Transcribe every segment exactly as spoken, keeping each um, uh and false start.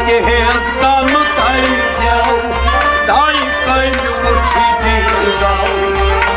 تِہنٛز کَنہٕ تَلہِ زٮ۪و، تَلہِ کَنہِ وٕچھِتھ دیٖدو۔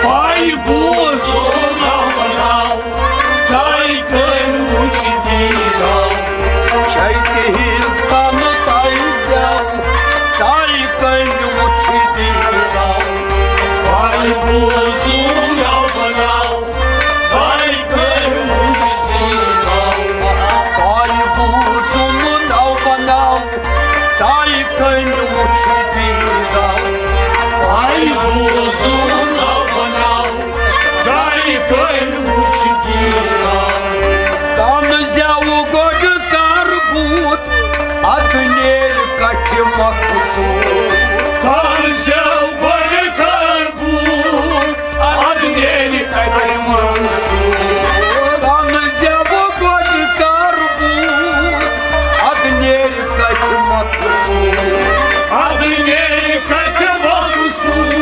پَے بوٗزُم نَو نَو، تَلہِ کَنہِ وٕچھِتھ دیٖدو۔ چھَے تِہنٛز کَنہٕ تَلہِ زٮ۪و، تَلہِ کَنہِ وٕچھِتھ دیٖدو۔ پَے بوٗزُم نَو نَو، تَلہِ کَنہِ وٕچھِتھ دیٖدو۔ پَے بوٗزُم نَو نَو، تَلہِ کَنہِ وٕچھِتھ دیٖدو۔ پَے بوٗزُم نَو نَو، تَلہِ کَنہِ وٕچھِتھ دیٖدو۔ کَنہٕ زٮ۪و گۄڈٕ کَر بوٗت، اَدٕ نیرِ کَتھِ مقصوٗد۔ کَنہٕ زٮ۪و گۄڈٕ کَر بوٗت، اَدٕ نیرِ کَتھِ مقصوٗد۔ کَنہٕ زٮ۪و گۄڈٕ کَر بوٗت، اَدٕ نیرِ کَتھِ مقصوٗد۔ اَدٕ نیرِ کَتھِ مقصوٗد۔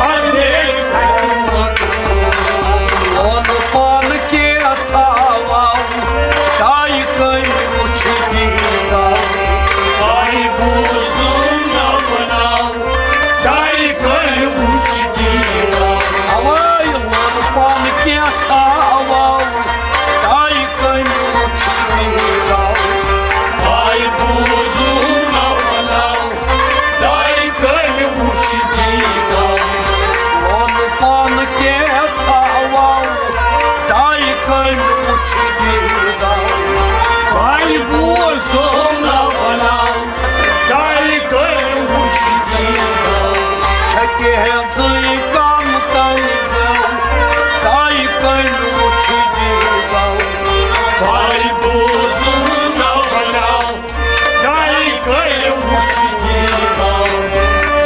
اَدٕ نیرِ کَتھِ مقصوٗد۔ اوٚن پانہٕ کینٛہہ ژھاوَو، تَلہِ کَنہِ وٕچھِتھ دیٖدو۔ پَے بوٗزُم نَو نَو، تَلہِ کَنہِ وٕچھِتھ دیٖدو۔ اَوَے اوٚن پانہٕ کینٛہہ ژھاوَو، تَلہِ کَنہِ وٕچھِتھ دیٖدو۔ پَے بوٗزُم نَو نَو، تَلہِ کَنہِ وٕچھِتھ دیٖدو۔ اوٚن پانہٕ کینٛہہ ژھاوَو، تَلہِ کَنہِ وٕچھِتھ دیٖدو۔ پَے بوٗزُم نَو نَو، تَلہِ کَنہِ وٕچھِتھ دیٖدو۔ چھےٚ تِہنٛزٕے کَنہٕ تَلہِ زٮ۪و، تَلہِ کَنہِ وٕچھِتھ دیٖدو۔ پَے بوٗزُم نَو نَو، تَلہِ کَنہِ وٕچھِتھ دیٖدو۔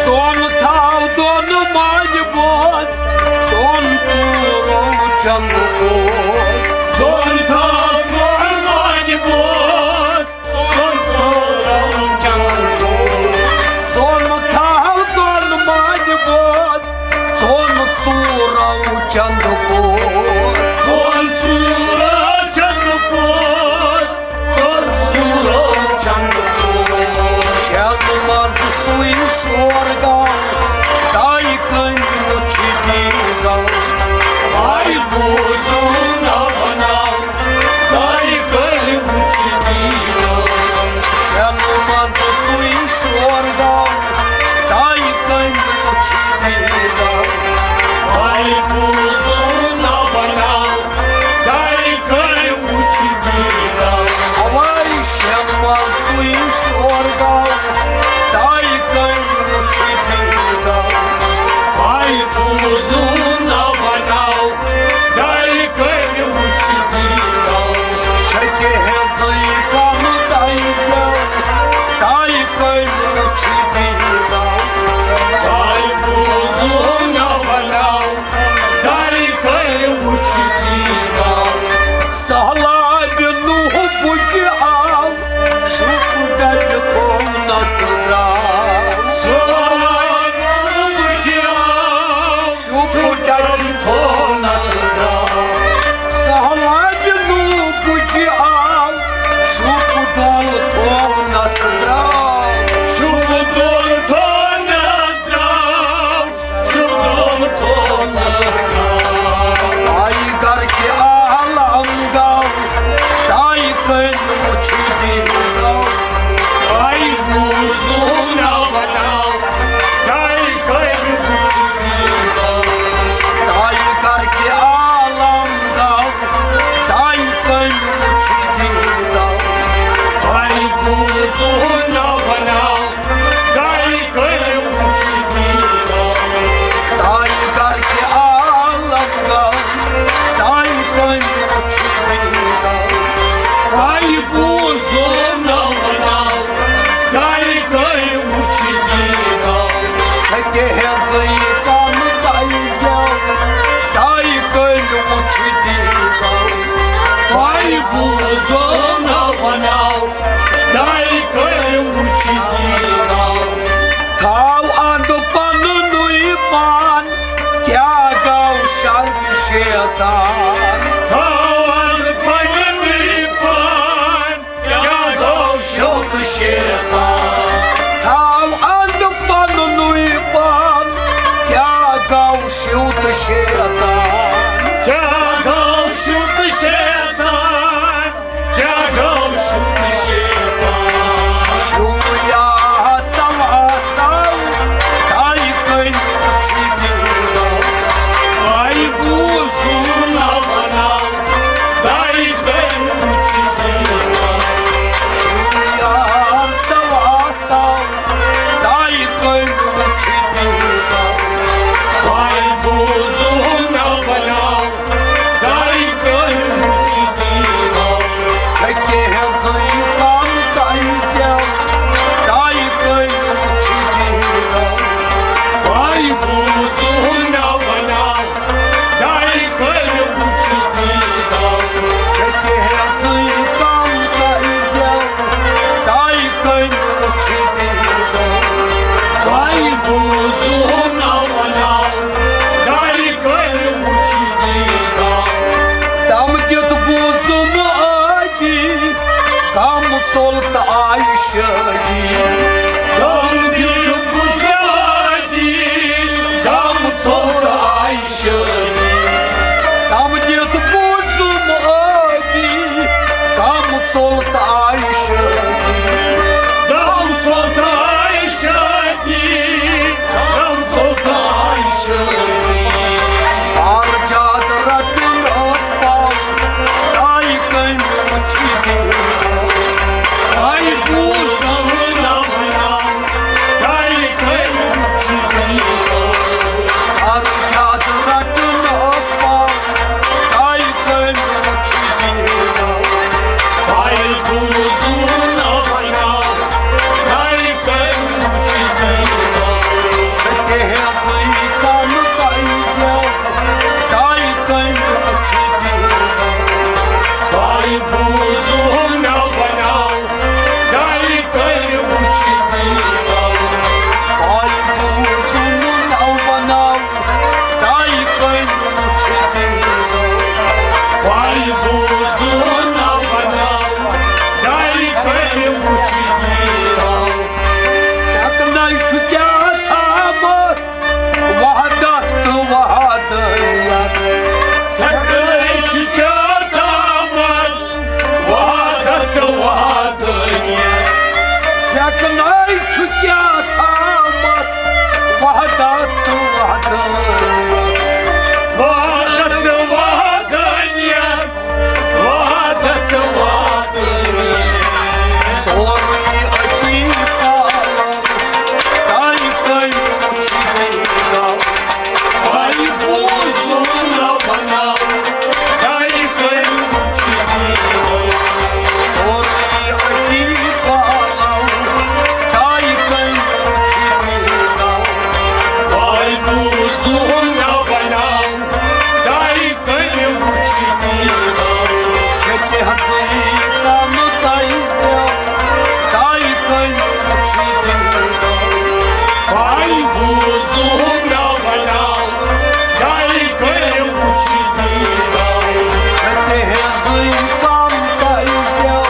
ژوٚن تھاو دۄن ماجہِ بوز، ژوٚن ژوٗرو چندٕ پوز۔ ژوٚن تھاو ژوٚن ماجہِ بوز، ژوٚن ژوٗرو چندٕ پوز۔ ژوٚن تھاو دۄن ماجہِ بوز، ژوٚن ژوٗرو چندٕ پوز۔ ژوٚن ژوٗرو چندٕ پوز، ژوٚن ژوٗرو چندٕ پوز۔ شٮ۪ن منٛز سُے شور گوٚو، تَلہِ کَنہِ وٕچھِتھ دیٖدو۔ پَے بوٗزُم نَو نَو، تَلہِ کَنہِ وٕچھِتھ دیٖدو۔ شٮ۪ن منٛز سُے شور گوٚو، تَلہِ کَنہِ وٕچھِتھ دیٖدو۔ پَے بوٗزُم نَو نَو، تَلہِ کَنہِ وٕچھِتھ دیٖدو۔ اَوَے شٮ۪ن منٛز سُے شور گوٚو، تَلہِ کَنہِ وٕچھِتھ دیٖدو۔ پَے بوٗزُم نَو نَو، تَلہِ کَنہِ وٕچھِتھ دیٖدو۔ چھےٚ تِہنٛزٕے کَنہٕ تَلہِ زٮ۪و، تَلہِ کَنہِ وٕچھِتھ دیٖدو۔ پَے بوٗزُم نَو نَو، تَلہِ کَنہِ وٕچھِتھ دیٖدو۔ سہلابہِ نوٗح بُجہِ آو، شُپہٕ ڈَبہِ تھوٚونَس درٛاو۔ سہلابہِ نوٗح بُجہِ آو، شُپہٕ ڈَبہِ تھوٚونَس درٛاو۔ سہلابہِ نوٗح بُجہِ آو، شُپہٕ ڈَبہِ تھوٚونَس درٛاو۔ شُپہٕ ڈَبہِ تھوٚونَس درٛاو۔ شُپہٕ ڈَبہِ تھوٚونَس درٛاو۔ آیہِ گَرٕ کہِ عالم گاو، تَلہِ کَنہِ وٕچھِتھ دیٖدو۔ پَے بوٗزُم نَو نَو، تَلہِ کَنہِ وٕچھِتھ دیٖدو۔ آیہِ گَرٕ کہِ عالم گاو، تَلہِ کَنہِ وٕچھِتھ دیٖدو۔ پَے بوٗزُم نَو نَو، تَلہِ کَنہِ وٕچھِتھ دیٖدو۔ تَلہِ گَرٕ کہِ عالم گاو، تَلہِ کَنہِ وٕچھِتھ دیٖدو۔ پَے بوٗزُم نَو نَو، تَلہِ کَنہِ وٕچھِتھ دیٖدو۔ چھےٚ تِہنٛزٕے کَنہٕ تَلہِ زٮ۪و، تَلہِ کَنہِ وٕچھِتھ دیٖدو۔ پَے بوٗزُم نَو نَو، تَلہِ کَنہِ وٕچھِتھ دیٖدو۔ تھاو اَنٛدٕ پَنُنُے پان، کیٛاہ گوٚو شر شیطان؟ تھاو اَنٛدٕ پَنُنُے پان، کیٛاہ گوٚو شوق شیطان؟ غم دِتھ بُزُم عٲدی، غم ژوٚل تہٕ آیہِ شٲدی۔ غم دِتھ بُزُم عٲدی، غم ژوٚل تہٕ آیہِ شٲدی۔ غم ژوٚل تہٕ آیہِ شٲدی، غم ژوٚل تہٕ آیہِ شٲدی۔ بار زیادٕ رٹُن اوس پاو، تایہِ کٔمۍ وُچھِ دیٖدار۔ تایہِ بوٗز نہٕ ناو، تایہِ کٔمۍ وُچھِ دیٖدار۔ بار زیادٕ رٹُن اوس پاو، تایہِ کٔمۍ وُچھِ دیٖدار۔ تایہِ بوٗز نہٕ ناو، تایہِ کٔمۍ وُچھِ دیٖدار۔ تہِ ہیٚژٕے کم تۄہہِ زٮ۪و، تۄہہِ کٔمۍ وُچھِ دیٖدار؟ تۄہہِ بوٗزوُ مےٚ وناو، تۄہہِ کٔمۍ وُچھِ دیٖدار؟ تۄہہِ بوٗزوُ مےٚ وناو، تۄہہِ کٔمۍ وُچھِ دیٖدار؟ تۄہہِ بوٗزوُ مےٚ وناو، تۄہہِ کٔمۍ وُچھِ دیٖدار؟ ہٮ۪کنَے چھُ کیٛاہ تھامَتھ وحدت تہٕ وحدانیت۔ ہٮ۪کنَے چھُ کیٛاہ تھامَتھ وحدت تہٕ وحدانیت۔ ہٮ۪کنَے چھُ کیٛاہ تھامَتھ وحدت تہٕ وحدانیت۔ وحدت تہٕ وحدانیت۔ وحدت وادی، سورُے أتی پالو، تۄہہِ کٔمۍ وُچھِ دیٖدار؟ تۄہہِ بوٗزوُ نہ وناو، تۄہہِ کٔمۍ وُچھِ دیٖدار؟ سورُے أتی پالو، تۄہہِ کٔمۍ وُچھِ دیٖدار؟ تۄہہِ بوٗزوُ نہ وناو، تۄہہِ کٔمۍ وُچھِ دیٖدار؟ چھےٚ تِہنٛزٕے کَنہٕ تۄہہِ زٮ۪و، تۄہہِ کٔمۍ وُچھِ دیٖدار؟ تۄہہِ بوٗزوُ مےٚ وناو، تۄہہِ کٔمۍ وُچھِ دیٖدار؟ چھےٚ تِہنٛزٕے کَنہٕ تۄہہِ زٮ۪و،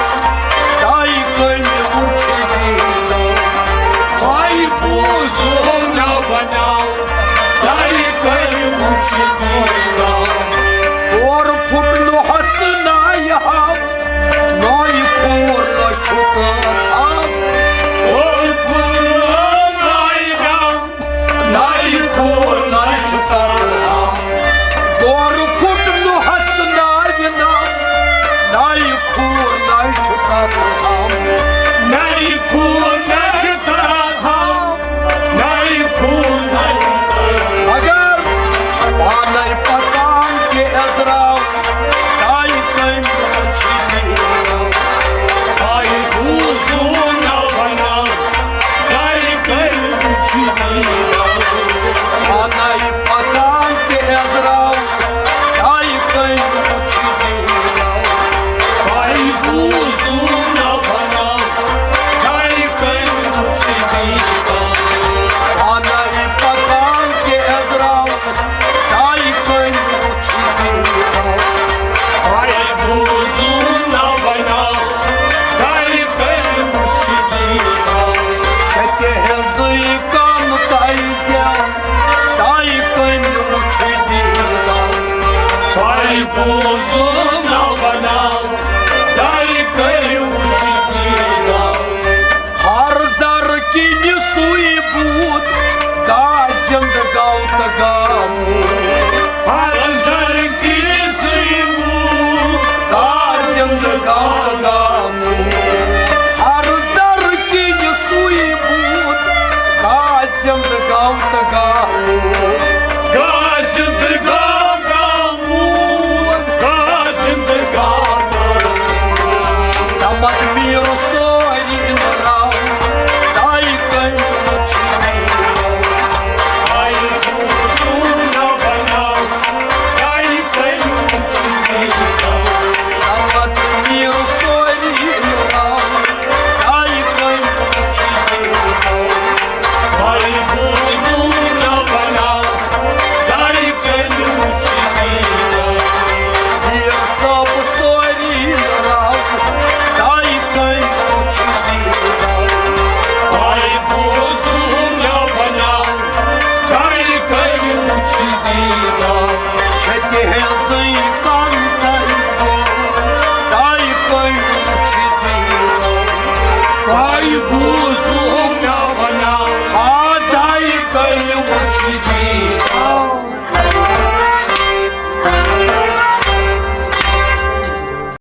تۄہہِ کٔمۍ وُچھِ دیٖدار؟ تۄہہِ بوٗزوُ مےٚ وناو، تۄہہِ کٔمۍ وُچھِ دیٖدار؟ تورٕ پھُٹ نوحس نایہِ ہاو، نایہِ پھوٗر نہ چھُ تتھ آو۔ تورٕ پھُٹ نوحس نایہِ ہاو، نایہِ پھوٗر نہ چھُ تتھ آو۔ تورٕ پھُٹ نوحس نایہِ ناو، نایہِ پھوٗر نہ چھُ تتھ آو۔ نایہِ پھوٗر نہ چھُ تتھ آو۔ نایہِ پھوٗر نہ چھُ تتھ آو۔ مگر پانے پکان تہِ عزراو، تۄہہِ کٔمۍ وُچھِ دیٖدار؟ تۄہہِ بوٗزوُ نہ وناو، تۄہہِ کٔمۍ وُچھِ دیٖدار؟ پانے پکان تہِ عزراو، تۄہہِ کٔمۍ وُچھِ دیٖدار؟ تۄہہِ بوٗزوُ نہ وناو، تۄہہِ کٔمۍ وُچھِ دیٖدار؟ پانے پکان تہِ عزراو، تۄہہِ کٔمۍ وُچھِ دیٖدار؟ تۄہہِ بوٗزوُ نہ وناو، تۄہہِ کٔمۍ وُچھِ دیٖدار؟ چھےٚ تِہنٛزٕے کَنہٕ تۄہہِ زٮ۪و، تۄہہِ کٔمۍ وُچھِ دیٖدار؟ تۄہہِ بوٗزوُ نہ وناو، تۄہہِ کٔمۍ وُچھِ دیٖدار؟ ہر زر کِنہِ سُے بوٗت، گاہ زِندٕ گوٚو تہٕ گاہ موٗد۔ ہر زر کِنہِ سُے بوٗت، گاہ زِندٕ گوٚو تہٕ گاہ موٗد۔ ہر زر کِنہِ سُے بوٗت، گاہ زِندٕ گوٚو تہٕ گاہ موٗد۔ گاہ زِندٕ گوٚو گاہ موٗد۔ گاہ سٕے